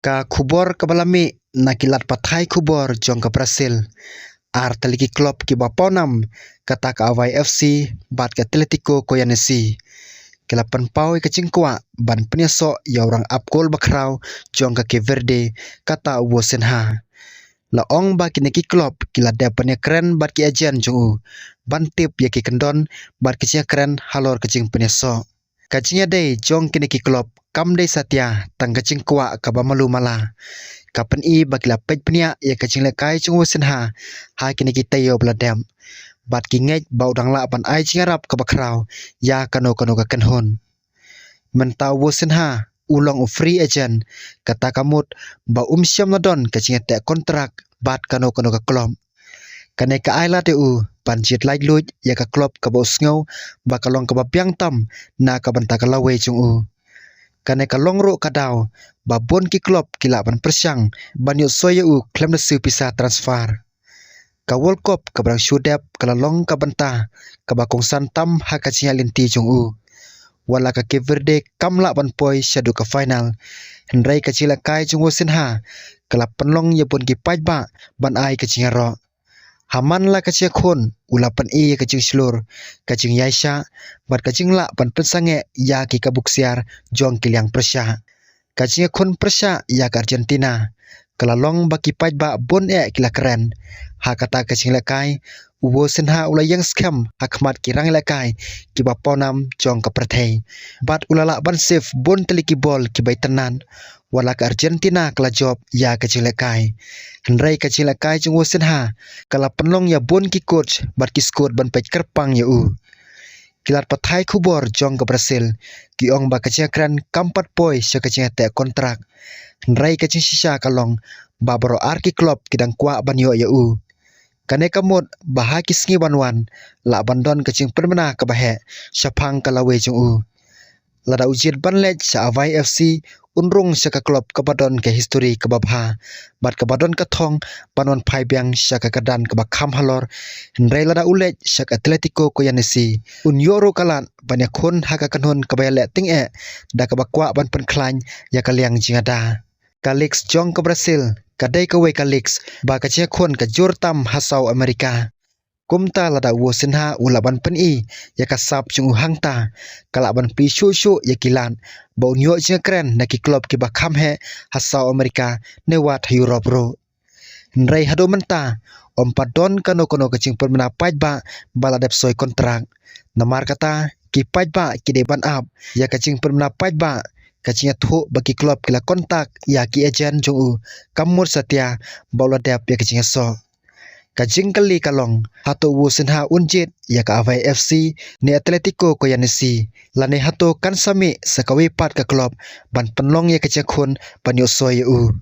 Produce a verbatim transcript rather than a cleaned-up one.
Ka khubor kaba la mih na ki lad pathai khubor jong ka Brazil. Ar tylli ki club kiba pawnam, kata ka Avaí F C bad ka Atlético Goianiense, ki la pynpaw ïa ka jingkwah ban pynïasoh ïa u rangap gol ba khraw jong ka Cape Verde, kata u Vicenha. La ong ba kine ki club ki la dep ban ïakren bad ki agent jong u ban tip ïa ki kyndon bad ki jingïakren halor ka jingpynïasoh. Ka jingïadei jong kine ki club kam dei satia tang ka jingkwah kaba malu mala. Ka pyni ba ki la peit bniah ïa ka jinglehkai jong u Vicenha ha kine ki taïew ba la dep, bad ki ngeit ba u dang lah ban ai jingïarap kaba khraw ïa kano kano ka kynhun. Mynta u Vicenha u long u free agent, kata ka mut ba um shym la don ka jingïateh kontrak bad kano kano ka club. Kane ka ai lad ïa u ban jied laitluid ïa ka club kaba u sngew ba ka long kaba biang tam na ka bynta ka lawei jong u. Kane ka long ruh ka daw ba bun ki club ki lah ban pyrshang ban ïoh soi ïa u khlem da siew pisa transfer. Ka World Cup kaba dang shu dep ka la long ka bynta kaba kongsan tam ha ka jingïaid lynti jong u. Wat la ka Cape Verde kam lah ban poi shaduh ka final, hynrei ka jinglehkai jong u Vicenha ka la pynlong ïa bun ki paidbah ban ai ka jingïaroh. Ha man la ka jingïakhun, u la pyni ïa ka jingshlur, ka jingïaishah bad ka jinglah ban pynsangeh ïa ki kabu ksiar jong ki liang pyrshah. Ka jingïakhun pyrshah ïa ka Argentina ka la long ba ki paidbah bun eh ki la kren. Ha kata ka jinglehkai, u Vicenha u la ïeng skhem ha khmat ki rangïalehkai kiba pawnam jong ka pyrthei, bad u la lah ban save bun tylli ki bol kiba itynnad. Wat la ka Argentina ka la jop ïa ka jinglehkai, hynrei ka jinglehkai jong u Vicenha ka la pynlong ïa bun ki coach bad ki scout ban peit kyrpang ïa u. Ki lad pathai khubor jong ka Brazil ki ong ba ka jingïakren kam pat poi sha ka jingïateh kontrak, hynrei ka jingshisha ka long ba baroh ar ki club ki dang kwah ban ïoh ïa u. Kane ka mut ba ha ki sngi ban wan lah ban don ka jingpynbna kaba heh shaphang ka lawei jong u. Lada u jied ban leit sha Avaí F C, un rung sha ka club kaba don ka histori kaba bha bad kaba don ka thong ban wan phai biang sha ka kyrdan kaba kham halor. Hynrei lada u leit sha ka Atlético Goianiense, un ïoh ruh ka lad ban ïakhun ha ka kynhun kaba ïaleh tyngeh da kaba kwah ban pynkhlaiñ ïa ka liang jingïada. Ka Leagues jong ka Brazil ka dei kawei ka leagues ba ka jingïakhun ka jur tam ha South America. Kumta lada u Vicenha u lah ban pyni ïa ka sap jong u hangta, ka lah ban plie shuh shuh ïa ki lad ba un ïoh jingïakren na ki club kiba kham heh ha South America ne wat ha Europe ruh. Hynrei haduh mynta ym pat don kano kano ka jingpynbna paidbah ba la dep soi kontrak. Namar kata ki paidbah ki dei ban ap ïa ka jingpynbna paidbah, ka jingïathuh ba ki club ki la kontak ïa ki agent jong u, kam mut satia ba u la dep ïa ka jingïasoh. Ka jingkylli ka long, hato u Vicenha un jied ïa ka Avaí F C ne Atlético Goianiense, lane hato kan sa mih sa kawei pat ka club ban pynlong ïa ka jingïakhun ban ïoh soi ïa u.